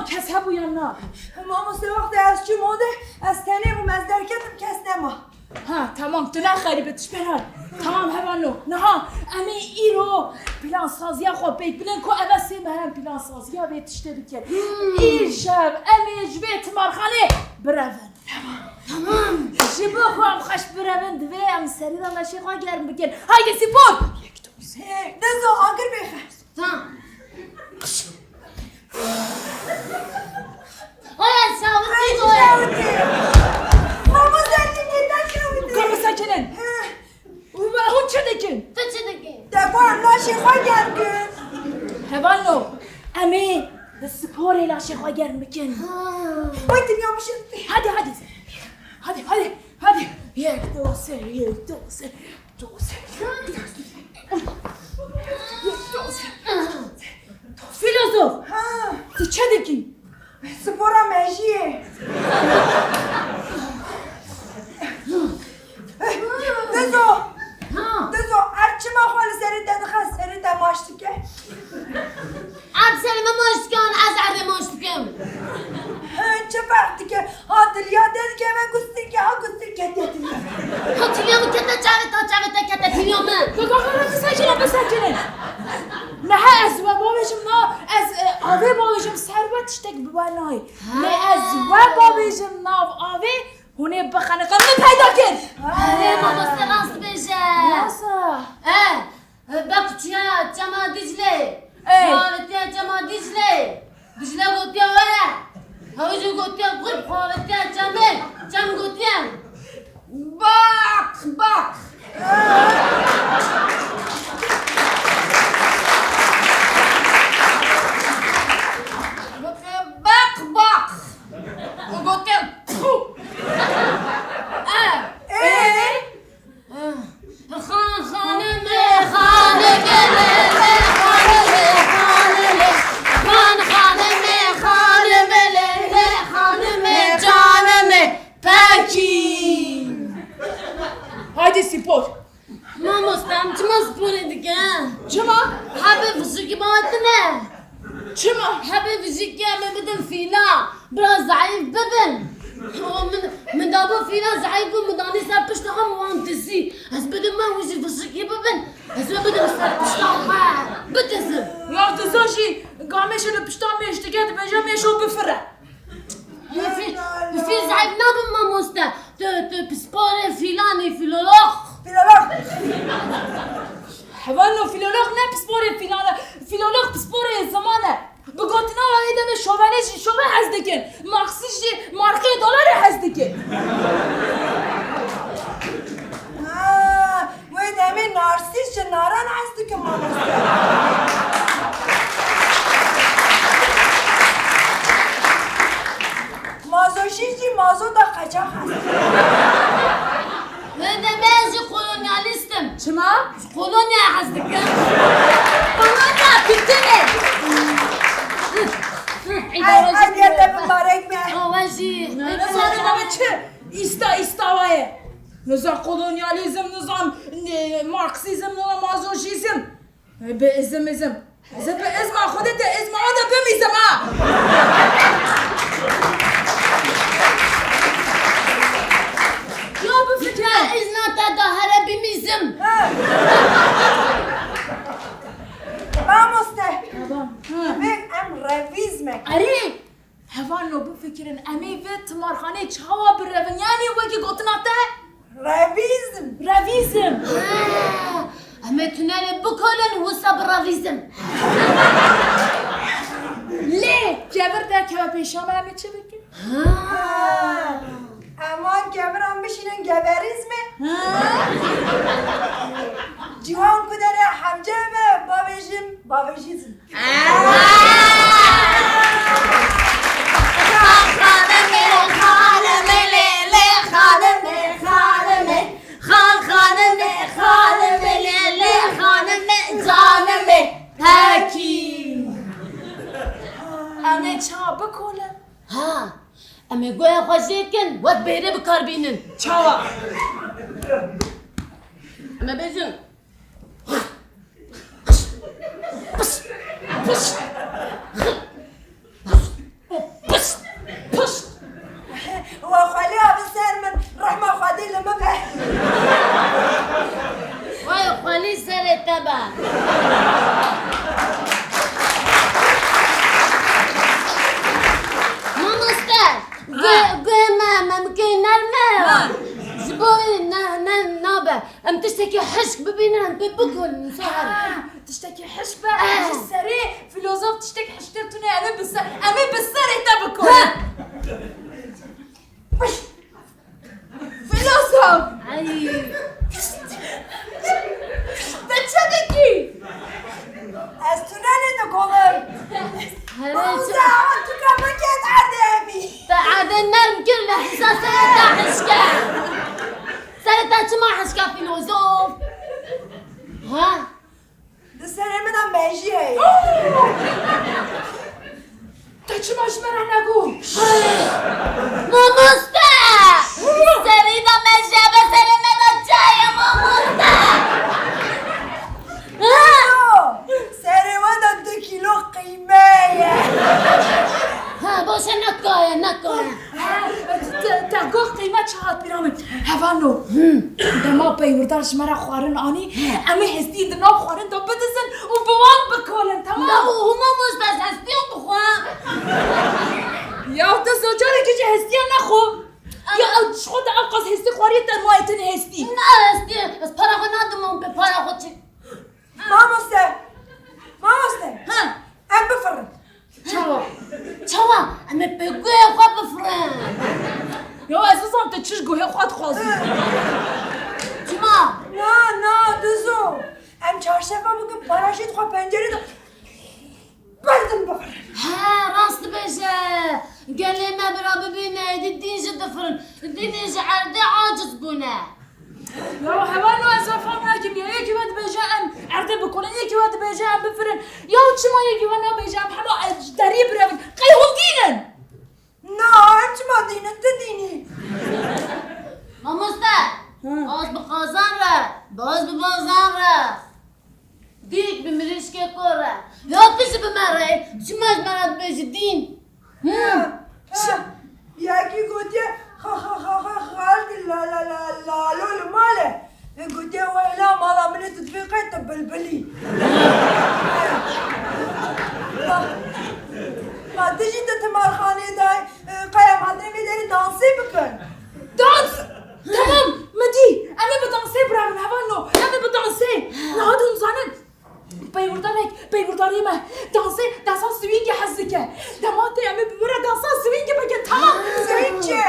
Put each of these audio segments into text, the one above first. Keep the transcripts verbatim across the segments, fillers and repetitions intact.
Kes hebû yan na? Mamoste, wextê ez çûm odê, ez tenê bûm, ez derketim, kes nema. Ha, tamam, tu ne xerîb e, tu ji ber hay. Tamam, hevalno. Niha em ê îro plansaziya xwe pêk bidin ku eve sê meh em plansaziya vê tiştê bikin. Hmm. Îşev em ê ji vê timarxanê birevin. Tamam. Ji bo ku em xweş birevin, divê em serî de leşê xwe germ bikin. Haydi spor! Yek, du, sê. Dizo, agir bêxe. Tamam. Oya, şawitî, oya. Şawitî. Mamoste, tu nêta şawitî. Ka bisekinin. He. Hûn çi dikin? Tu çi dikî? Te ku em laşê xwe germ kir. Hevalno, em ê bi sporê laşê xwe germ bikin. Ha. Oy, dinya bişin. Hadi, hadi. Hadi, hadi, hadi. Yek, du, sê, yek, du, sê. Filozof! Ha. Tu çi dikî? Spora mejiyê. Dizo! Ha. Dizo, erd çima xwe li serê te dixe, serê te maç dike? Erd serê me maç dike, an ez erdê maç dikim. Hi, çi ferq dike? Ha diliya te dikeve gustirke, ha gustirke te diliya. Ha tiliya min kete çavê te, çavê te kete tiliya min. Ka, ka, ka, ka, bisekinin, bisekinin. Niha ez we bavêjim na, ez, e, avê bavêjim, ser we tiştek bi we nayê. Ha. Lê ez we bavêjim nav avê, hûn ê bixeniqin, min peyda kir. Erê, mamoste rast dibêje. Nasıl? E, Bak çiya çema Diclê. Ey. Xwe avêtiye çema Diclê. Dicle gotiye were. Ew jî gotiye qurb, xwe avêtiye çemê. Çem gotiye bak, bak. Gotiye bak, bak. Û gotiye pû. E. Ey. Xan xanimê, xanimê, lê, lê, xanimê, xanimê. Xan xanimê, xanimê, lê, lê, xanimê, canimê, pekî. Haydi spor. Mamoste, em çima sporê dikin? Çima? Hebê fizikî bawetine. Çima? Hebê fizikî em ê bidin fîla. Biraz zayıf bibin. O min, min dabo fîla zayıf bû, min danî ser pişta xwe, min wan dizî. Ez bidim me hûn jî fizikî bibin. Ez we bidim ser pişta xwe. Bidizim. Ya dizo jî gamêşê li pişta mêş dike, dibêje mêşo bifire. Bi fî-, bi fîl zayıf nabim mamoste. Tu, tu pisporê fîlan î, filolog. Filolog. Hevalno, filolog ne pisporê fîlan e. Filolog pisporê ziman e. Bi gotina we ê demê şovenê jî şove hez dikin. Marksîst jî markê dolarê hez dikin. Ha, wê demê narsîst ji naran hez dikin mamoste. Mazoşîst jî mazota qeçax hez dikin. Wê demê ez jî kolonyalîst im. Çima? Kolonya hez dikim. Kolonya tütün e. Ay, ay, yerde mübarek be. Awa jî. Nizam çi? Îsta, îsta waye. Nizam kolonyalîzm, nizam, ne, marksîzm, nizam mazoşîzm. Bi izm, izm. Ez bi izma Xwedê te izma wan de bimîzim ha. Ya bifikire. Ya izna te da here bimîzim. He. Mamoste. Baba. Hı. Divê em revîzmek. Erê. Hevalno bifikirin, em ê vê timarxanê çawa birevin? Yanî wekî gotina te? Revîzm. Revîzm. Ha, em ê tunelê bikolin, wisa birevîzm. Lê kevir derkeve pêşa me, em ê çi bikin? Ha. Em wan keviran bişînin geverîzmê. Ha. Ciwan ku derê hemce be, bavêjim, bavêjîzm. Xanimê, xanimê, lê, lê, xanimê, xanimê. Xan, xanimê, xanimê, lê, lê, xanimê, canimê, pekî. Em ê çawa bikolin? Ha, em ê goya xwe jê kin, wek bêrê bi kar bînin. Çawa? Em ê bêjin. Pişt! Pişt! Pişt! Pişt! Guhê me, me mimkê nerm e. Ha. Ji bo wê ne, ne, nabe. Em tiştekî hişk bibînin, em pê bikolin, wisa her. Ha, tiştekî hişk be, eh, ji serê filozof tiştek hişktir tune, em ê bi ser, em ê bi serê te bikolin. Ha. Filozof! Ay. Te çi dikî? Ez tune lê dikolim. Here Mamoste, çi? Ewa tu ka biket erdê hemî. Te erdê nerm kir, li hisa serê te hişke. Serê te çima hişke, filozof? Ha? Di serê min de mejî heye. Te çima ji me re negot? Mamoste! Serî de mejî be, serê me de çi ye, mamoste? Yo, serê we de du kîlo qîme ye. Ha, baş e, nekaye, nekaye. Te, te got qîme çi hat bîra min? Hevalno. Dema peywirda ji me re xwarin anî, em ê hestiyên di nav xwarin de bidizin û bi wan bikolin, temam? Ya hûn mamoste, ez hestiyan bixwe. Ya te zocarekî jî hestiyan nexwe. Ya ew ji xwe de ew qas hestî xwariyê te maye tenê hestî. Ne hestî, ez para xwe nadim wan pê, para xwe çi? Mamoste! Mamoste! Ha? Em bifirin. Çawa? Çawa? Em ê pê guhê xwe bifirin. Ya ez nizam te çi ji guhê xwe dixwazî. Çima? Na, na, dizo. Em çarşefa bikin, paraşût xwe pencerê de berdin bifirin. He, rast dibêje. Gelê me bira bibîne, êdî dîn jî difirin. Dînê ji erdê aciz bûne. Ya hevalno, ez fam nakim ya. Yekî we dibêje em erdê bikolin, yekî we dibêje em bifirin. Ya çima yekî we nabêje em hema ji deriyê birevin? Qey hûn dîn in? Na, em çima dîn in? Tu dîn î. Mamoste, Hı. Baz bi qazan re, baz bi bazan re. Dîk bi mirîşkê kor e. Ya tu jî bi me re, çima ji me re dibêjî dîn? Hı. Ha, ha. Yekî gotiye, xa, xa, xa, xa, xalkî la, la, la, lalo li mal e. Vê gotiye, weyla mala min ê, tu dibê qey tu bilbilî. Ma, ma tu jî tu timarxanê de, e, qey em hatine vê derê dansê bikin. Dans! Tamam, min dî. Em ê bi dansê biravin, hevalno. Em ê bi dansê. Niha hûn zanin. Peywirdarek, peywirdarê me. Dansê, dansa swingê hez dike. Dema tê em ê bi wir re dansa swingê bikin, tamam? Swing çi?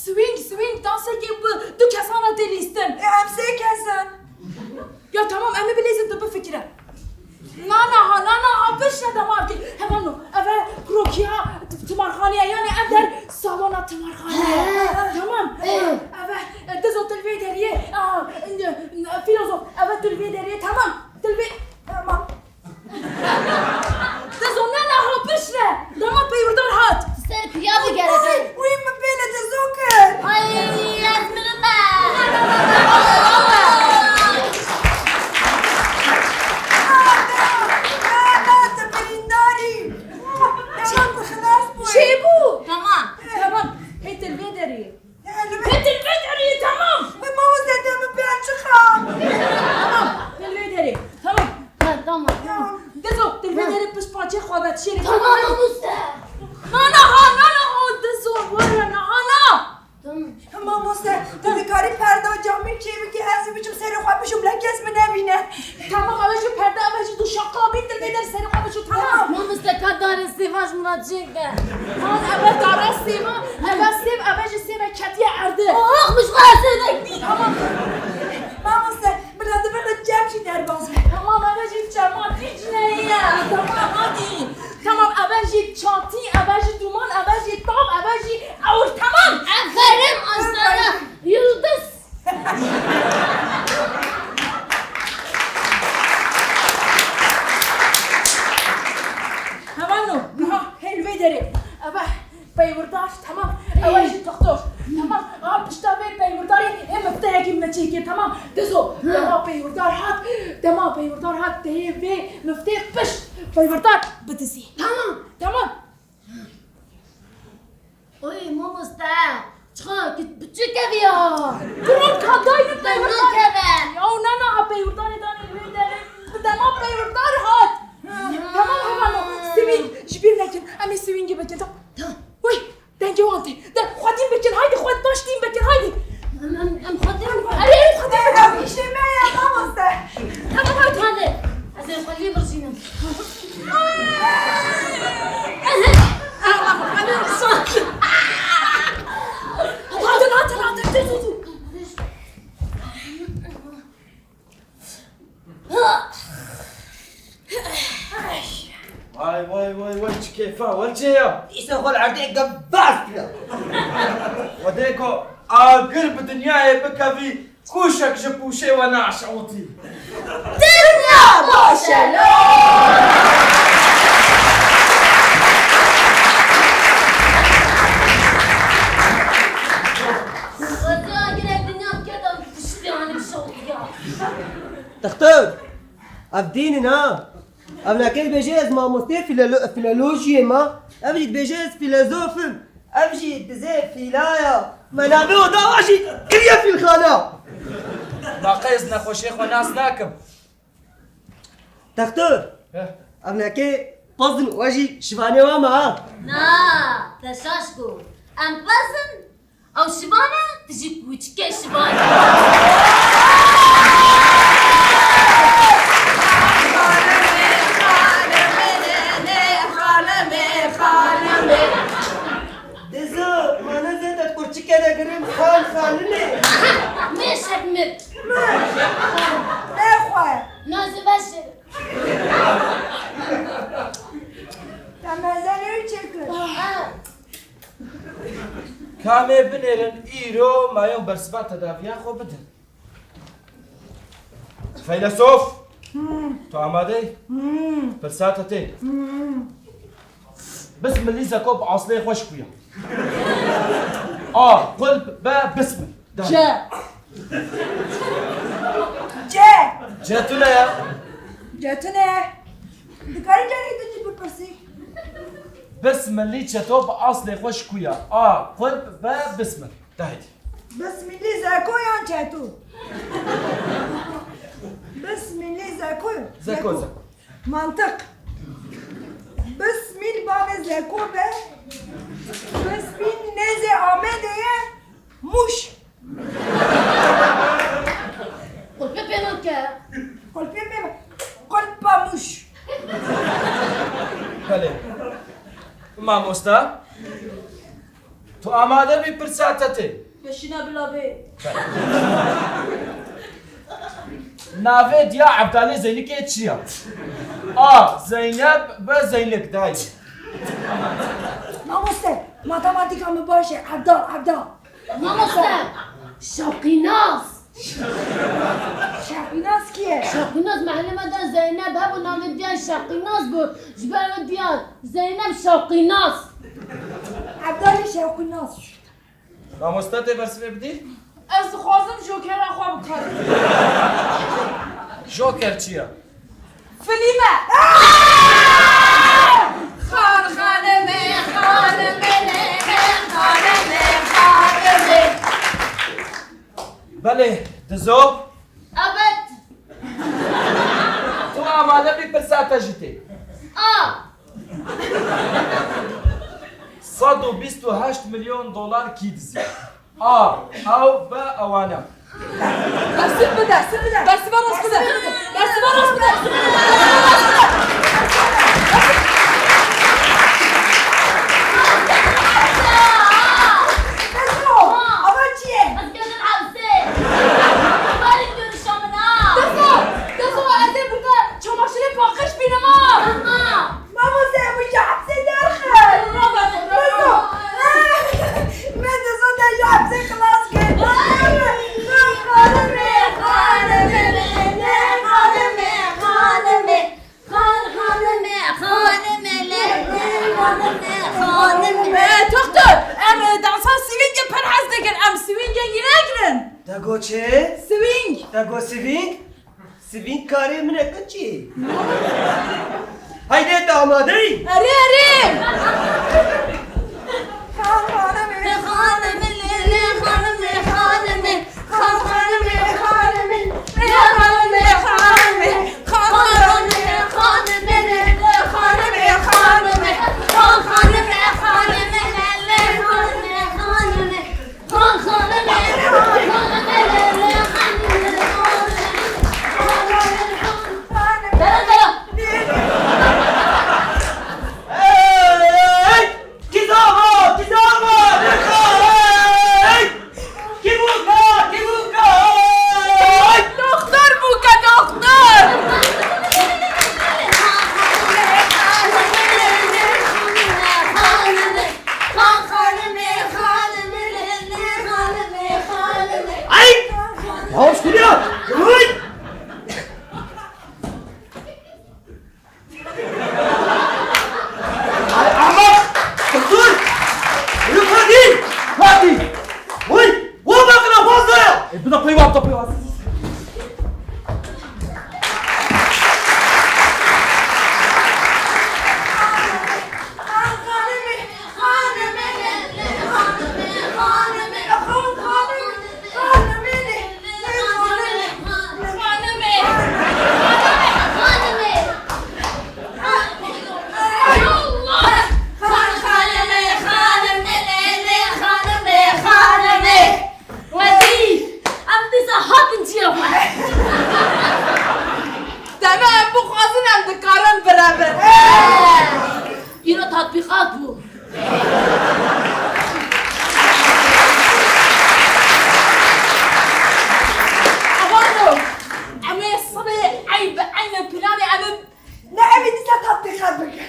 Swing, swing, dansekê bi du kesan re tê lîstin. E, em sê kes in. Ya tamam, em ê bilêzin, tu bifikire. Na, na, ha, na, na, ha, pişt ne dema kê. Hevalno, ev e krokiya t-, timarxanê ye, yani ev der salona timarxanê ye. He. Tamam. He. Ev e, e, dizo tu li vê deriyê. Aha, e, e, filozof, ev e tu li vê deriyê, tamam. Tu li vê, tamam. Dizo, ne, ne, ha, pişt ne. Dema peywirdan hat. Ser piya bigerek. Wî, wî min pê li dizo kir. Ay, ez mirim e. Na, na, tu birîndarî. Çend xilas bû. Çêbû. Tamam. Tamam. Hê tu li vê derê. Hê tu li vê derê, tamam. Hê mamoste, te min pê çi xam? Tamam, tu li vê derê. Tamam. Ha, tamam. Tamam. Dizo, tu li vê derê pişt paçê xwe vedişêrî. Tamam, mamoste. Na, na, ha, na, na, ha, Dizo, were, na, ha, na. Tamam. Mamoste, tu dikarî perda camê çêbikî, ez ê biçim serê xwe bişûm, lê kes min nebîne. Tamam, ev jî perde, ev jî du şaqa bîn, tu li vê derê serê xwe bişû, tamam. Tamam. Mamoste, ka darê sêva ji min re çêke. Lan, ev e dara sêva, ev e sêv, ev e jî sêve ketiye erdê. Oh, min ji xwe sêvek dî. Tamam. Mamoste, bila di vir de çem jî derbas be. Tamam, ev e jî çema Dîcleyê ye. Tamam, hadi. Tamam, ev e jî çatî, ev e jî duman, ev e jî tav, ev e jî ewr. Tamam. Aferin, astana, yildiz. Hevalno, niha hê li vê derê. Ev e peywirdaş, tamam. Ew e jî doktor. Tamam. A pişta vê peywirdarê hê mifteyekî me çêkir, tamam. Dizo, dema peywırdar hat, dema peywırdar hat, dê vê miftê pişt peywırdar bidizî. Tamam. Tamam. Oy, mamoste, çiqa ki biçûk ev ya. Kuran ka dayî min peywirdan keve. Ya, na, na, ha peywirdanê danê wê derê. Bi dema peywirdan hat. Tamam, hevalno. Swing, ji bîr nekin. Em ê swingê bikin. Tamam. Oy, dengê wan tê. De, xwe Çi ya? Îsa xwe li erdê gevaz kira. Xwedê ku agir bi dinyayê bikevî, kûşek ji pûşê we naşewitî. Dinya baş e lo! Xwedê agirek dinya biketa piştî hanî şewitiya. Dixtor, ev dîn in ha. Ev nekê dibêje ez mamostê filolo-, filolojiyê me. Ev jî dibêje ez filozof im. Ev jî dizê fîla ya. Me navê oda wa jî kiriye fîlxana. Ma qey ez nexweşiyê xwe nas nakim. Dextor. Heh. Ev nekê pezin we jî şivanê wa me ha. Na, te şaş got. Em pezin. Ew şibane, tu jî kûçikê şibane. Dizo, ma ne zêde kurçike de girim, xan xanime. Mêşek mi? Nexwe. Nazî veşe. Te mezelê wî çêkir. Ha. Ka em ê binêrin îro, ma yew bersiva tedaviya xwe bidin. Feylesof! Hmm. Tu amade yî? Hmm. Pirsa te tê. Hmm. Bismilî zeko bi aslê xwe ji ku ya? A, qulp, B, bismil. De. Ce. Ce. Ce tune ye? Ce tune ye? Dikarî carê din jî bipirsî? Bismilî çeto bi aslê xwe ji ku ya? A, qulp, B, bismil. De hêdî. Bismilî zeko yan çeto? Bismilî zeko. Zeko, zeko. Mantiq. Bismîl bavê zeko be. Bismîl nêzê Amedê ye. Mûş. Qulpê pê nake. Qulpê pê, qulpa mûş. Belê. Mamosta, tu amade bî pirsa te tê. Beşîne bila bê. Navê diya Evdalê Zeynikê çi ya? A, Zeynep, B, Zeynik, dayê. Mamoste, matematîka min baş e, Evdal, Evdal. Mamoste, Şewqînas. Şewqînas kî ye? Şewqînas, mehlemê me de Zeynep hebû, navê diya Şewqînas bû. Ji ber wê diya Zeynep Şewqînas. Evdalê Şewqînas. Mamoste tê bersivê bidî? Ez dixwazim jokera xwe bikarim. Joker çi ye? Filî me. Xan xanimê, xanimê, xanimê, xanimê. Belê, dizo. Evet. Tu amade bî, pirsa te jî tê. A. Sed û bîst û heşt milyon dolar kî dizî? A, ew, B, ewane. Bersiv bide. Bersiva rast bide. Bersiva rast bide. Ava çi ye? Ez gelim hepsê. Bari görüşe min ha. Dezo, Dezo, ez ê bi te çamaşirê paqij bînim ha. Aha. Mamoste, wî ji hepsê derxist. Dezo. Me Dezo te ji hepsê xilas kir. Xanimê, xanimê, xanimê, xanimê. Xan xanimê, xanimê, lê, lê, xanimê, xanimê. Ee, doktor, em, e, dansa swingê pir hez dikin. Em swingê yî negirin. Te got çi? Swing. Te got swing? Swing karê min e, kiçî. Haydi, te amade yî? Erê, erê. Xan xanimê, xanimê, lê, lê, xanimê, xanimê. Xan xanimê, xanimê, lê xanimê, xanimê, xan xanimê, xanimê, lê, lê, xanimê, xanimê, xan xanimê, xanimê, lê, lê, xanimê, xanimê, xan xanimê, xan xanimê, lê, lê, xanimê, xanimê, xan xanimê, xan xanimê. Dere, dere. Hey! Avano, em ê sibê eyb eyne planê em ê... Ne, em ê dîsa tatbîqat bikin.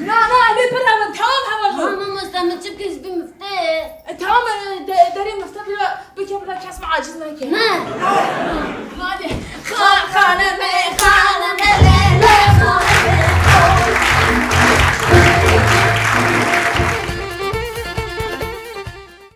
Na, na, em ê birevin, tamam heval xwe. Tamam, mamoste, min çi bikir, ez bim miftê. E, tamam, e, de-, derê mifte bira, bike bira kes me aciz neke. Ne? Hadi. Xa-, xane me